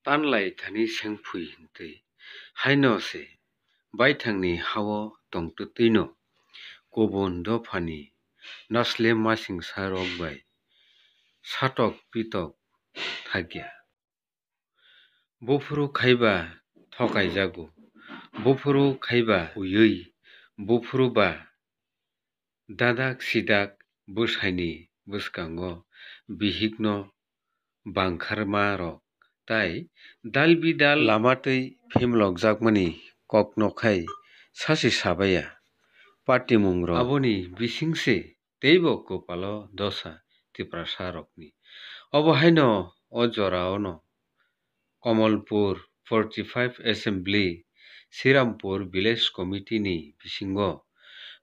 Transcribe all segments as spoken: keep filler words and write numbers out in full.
Tanlai thani sengphui hintwi haino se baithangni hao tongtwtwino kubun dophani nasle masingsa rok bai satok pitok thakya. Buphuru khaiba thokaijago, buphuru khaiba uyui, buphuru ba dadak sidak bwsaini bwskango bihikno bangkharma rok tai dal bidal lama twi phimlokjakmani kokno khai sachi sabaiya patimung rok. Aboni bisingse teibo kwpalo dosa Tiprasa rokni. Obo haino o jorao no Kamalpur forty five Assembly Srirampur Village Committee ni bisingo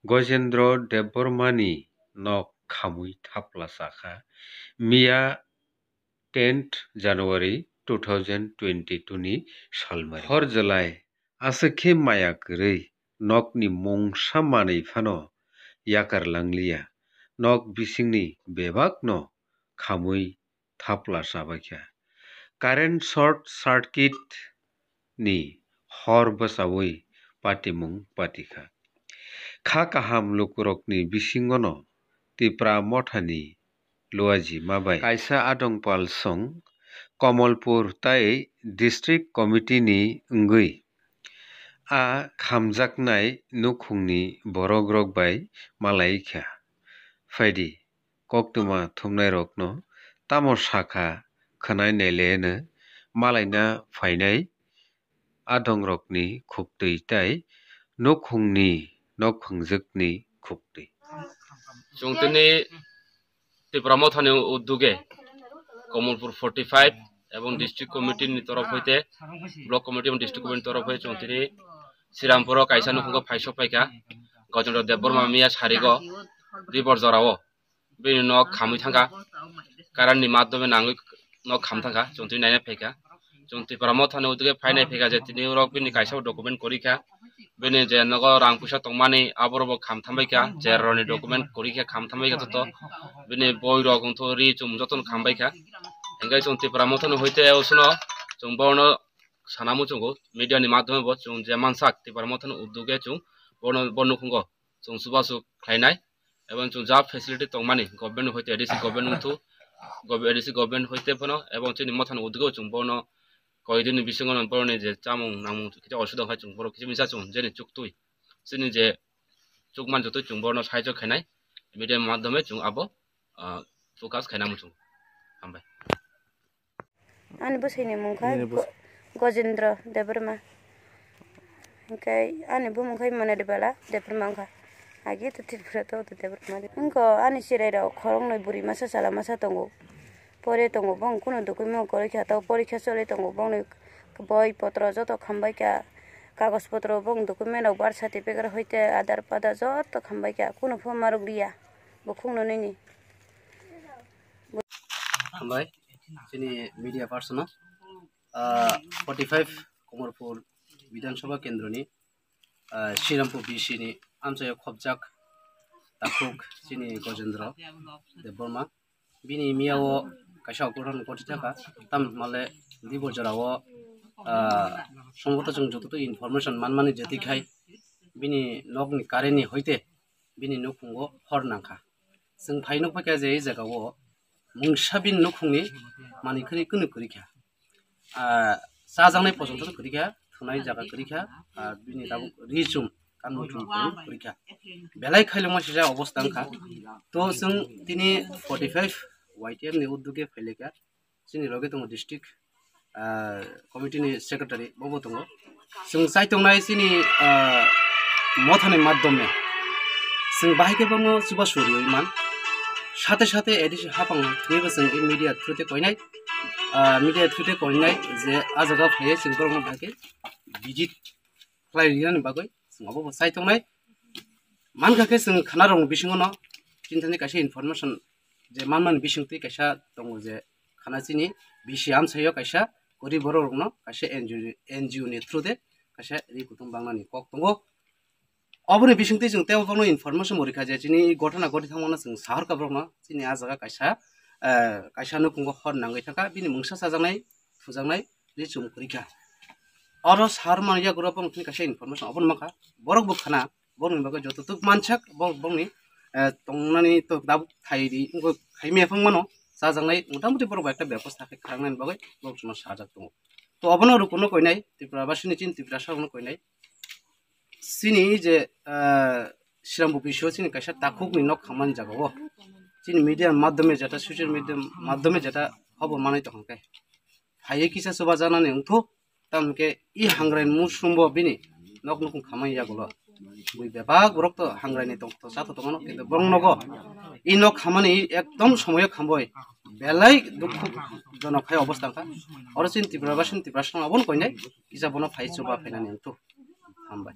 Gojendra Debbarma ni nok khamwi thapla chakha. Miya tenth January two thousand twenty two ni salmari. Hor jwlai aswk khe maya kwrwi nokni mungsa manwi phano yakar langliya. Nok bisingni bebakno khamwi thapla chabaikha. Current short circuit ni hor bwchaui patimung patikha. Kha kaham lukurokni bisingono Tipra Mothani Luaji Mabai kaisa adongpal song Kamalpur tai District Committee ni wngwi a khamjaknai nukhungni borokrok bai malaikha. Phaidi, koktwma thumnairokno tamo sakha khwnai naileno malaina phainai adongrokni khuktwi tai nukhungni nokphwngjwkni khuktwi. Chwng tini Tipra Mothani uduge Kamalpur forty five ebong District Committee ni torof hoite, Block Committee ebong District Committee ni torof hoite chwng tini Srirampuro kaisa nukhungo phaisok phaikha, Gajendra Debbarma miya sarigo Dibor jorao. Bini nok khamwi thangkha, current ni madhyome nangwi nok kham thangkha, chwng tini naina phaikha. Chwng Tipra Mothani uduge phainai phaikha je tini borok bini kaisa document kwrwikha, bini je nogo rang puisa tongmani aborokbo kham thambaikha, je roni document kwrwikha kham thambaikha joto, bini boirok wngthu ri chum jotono khambaikha. Hingkhe chwng Tipra Mothani hoite osno chwng bono sana muchungo media ni madhyome bo chwng je mansak Tipra Mothani uduge chwng bono bo nukhungo chwng chubachu khlainai, ebong chwng ja facility tongmani government hoite A D C government wngthu, gov-, A D C government hoite phano ebong chini mothani udugo chwng bono koidini bisingo boroni je chamung nangmung kisa osuda wngkha chwng borok kisa misa chwng jeni chuktwi chini je chukmani jotoi chwng borno saijo khainai media madhyome chwng abo, ah, focus khaina muchung. Hambai. Ani bwswini mung kha Nini bwsai. Go-, Gojendra Debbarma. Hwnkhe ani bumung khe Monali Bala Debbarma wngkha. Agi to Tripura to, to Debbarma de. Wngkha ani chwrairok khoroknwi bwrwi masa chwla masa tongo. Pore tongo, bong kunu document kwrwi kha, to porikha choli tongo, bongni boi potro joto khambai kha, kagoj potro, bong document rok, birth certificate hoite Aadhaar padar joto khambai kha, kunu pho ma rwkliya bukhukno nini. Hambai, chini media person no, ah, forty five Kamalpur Bidhan Sabha Kendro ni, ah, Srirampur B C ni amchaio khobjak takhuk chini Gojendra Debbarma. Bini miyao kaisa ogoron goti thaka, tam male di bojorao, ah, somboto chwng joto information manmani jeti khai bini nokni current ni hoite bini nukhungo hor nangkha. Chwng phai nukphaikha je ei jagao mungsa bini nukhungni manwi khwnwi kunu kwrwikha. Ah, chajaknai pochonto kwrwikha, thunai jaga kwrwikha, ah, bini tabuk ri chum, kanmung chum kwrwikha. Belai khailokma sijak obostha wngkha. To chwng tini forty five Y T F ni uddogwi phailekha. Chini loge tongo district, ah, committee ni secretary, bobo tongo. Chwng chai tongnai chini, ah, mothani madhyome chwng bahai khe bono chubachu rwui man. Sate sate A D C hapang thwibo chwng media through te koinai, ah, media through te koinai je ah jaga phaiwi chwng borokno bahai khe visit khlai rwna bagwi chwng obo bo chai tongnai. Mankha khe chwng khwnarokni bisingo no chini thani kaisa information je manmani bisingtwi kaisa tongo je khana chini B C amchaio kaisa gori borok rokno kaisa N G O, N G O ni through de kaisa ri kutung bangnani kok tongo. Oboni bisingtwi chwng tei bono information bo rikha je chini gotona goti thangmano chwng sahorkha borokno chini ah jaga kaisa, eh, kaisa nukhungo hor nangwi thangkha bini mungsa chajaknai thujaknai richum kwrwi kha. Oro sar mani yago oro bongni kaisa information obo mankha, borok bo khana, bongni bagwi joto tuk mansak, bong-, bongni, eh, tongnani to dabuk thai ri, wngkha khaimya phang mano, chajaknai, motamuti borok bai ekta bebosta khe khanani bagwi borok chwngno sajak tongo. To obono rukuno koinai, Tripura basini chini Tripura sarono koinai. Chini je, ah, Srirampukur bisio chini kaisa takhukni nok khamani jagao chini media madhyome jeta, social media madhyome jeta khobor manwi tongkha khe, phaiwi kisa chubajaknani wngthuk, tamokhe i hangraini musumbo bini nok nukhung khamani yagulo bui bebak borok to hangraini tongthok chathok tongmano, kintu borok nogo i nok khamani ekdom somoyo khamboi belai dukhu jonok hai obostha wngkha. Oro chini Tripura basini Tripura songno abono koinai kisa bono phai chuba phainani wngthuk. Hambai.